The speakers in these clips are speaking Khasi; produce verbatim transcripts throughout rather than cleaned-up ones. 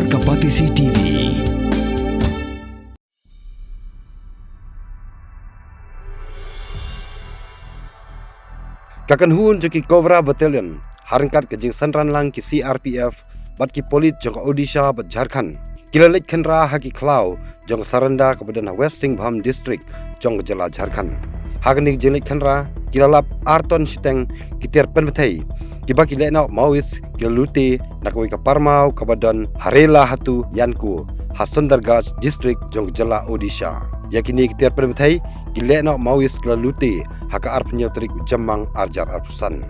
Ka Batesi T V. Ka kynhun jong ki Cobra Battalion, ha ryngkat ka jingsynran lang ki C R P F bad ki pulit jong ka Odisha bad Jharkhand, ki la leit khynra ha ki khlaw jong ka Saranda kaba don ha West Singhbhum District jong ka jylla Jharkhand. Ha kane ka jingleit khynra, ki la lap ar ton shiteng ki tiar pynbthei kiba ki lehnoh Maoist ki la lute na kawei ka parmaw kaba don ha Rela Hatu Yanku, ha Sundargarh District jong ka jylla Odisha. Ïa kine ki tiar pynbthei ki lehnoh Maoist ki la lute ha ka arphew hynñiew tarik u Jymmang ar hajar arphew san.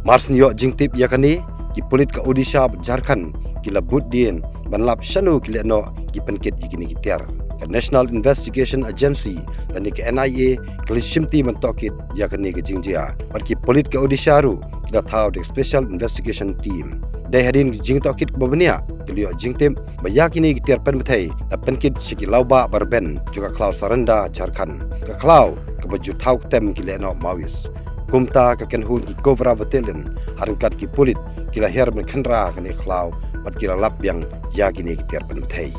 Mar shen ïoh jingtip ïa kane, ki pulit ka Odisha bad Jharkhand ki la bud dien ban lap shano ki lehnoh ki pynkit ïa kine ki tiar. Ka National Investigation Agency lane ka N I A ka la shimti ban tohkit ïa kane ka jingjia, bad ki pulit ka Odisha ruh ki la thaw da ka Special Investigation Team. Dei hadien ka jingtohkit kaba bniah ki la ïoh jingtip ba ïa kine ki tiar pynbthei la pynkit sha ki lawbah ba rben jong ka khlaw Saranda Jharkhand, ka khlaw kaba ju thaw ktem ki lehnoh Maoist. Kumta ka kynhun ki Cobra Battalion ha ryngkat ki pulit ki la hiar ban khynra ha kane ka khlaw bad ki la lap biang ïa kine ki tiar pynbthei.